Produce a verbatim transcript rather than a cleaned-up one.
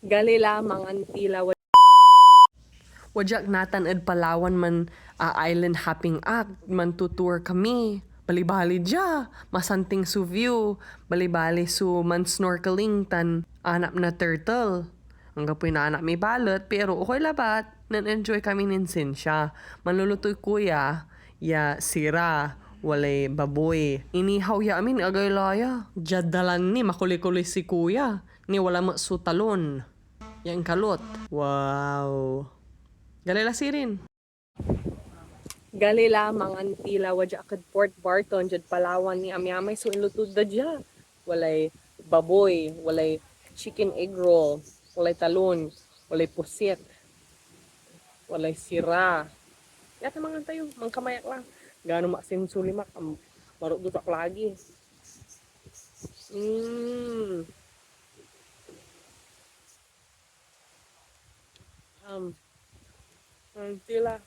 Gali la, mangan ti la. Wadiak natan ed Palawan man, ah, island hopping ak, mantutour kami. Balibali dia, masanting so view. Balibali so man-snorkeling tan anap na turtle. Anggapoy naanap mi balet, pero okay labat. Nan-enjoy kami nin Cynthia. Manlulutoy kuya ya sira, walay baboy. Inihaw ya amin, agay la ya. Diad dalan ni, makuli-kuli si kuya. Ni wala met so talon ya inkalot. Wow. Gali la sirin. Gali la, mangan ti la, wadia ak ed Fort Barton, diad Palawan ni, amay-amay so inluto da dia. Walay baboy, walay chicken egg roll, walay talon, walay pusit, walay sira. Yata mangan tayo, mankamay ak la. Gano maksin so limak, am, marukdot ak lagi. Mm. Um, ang tila.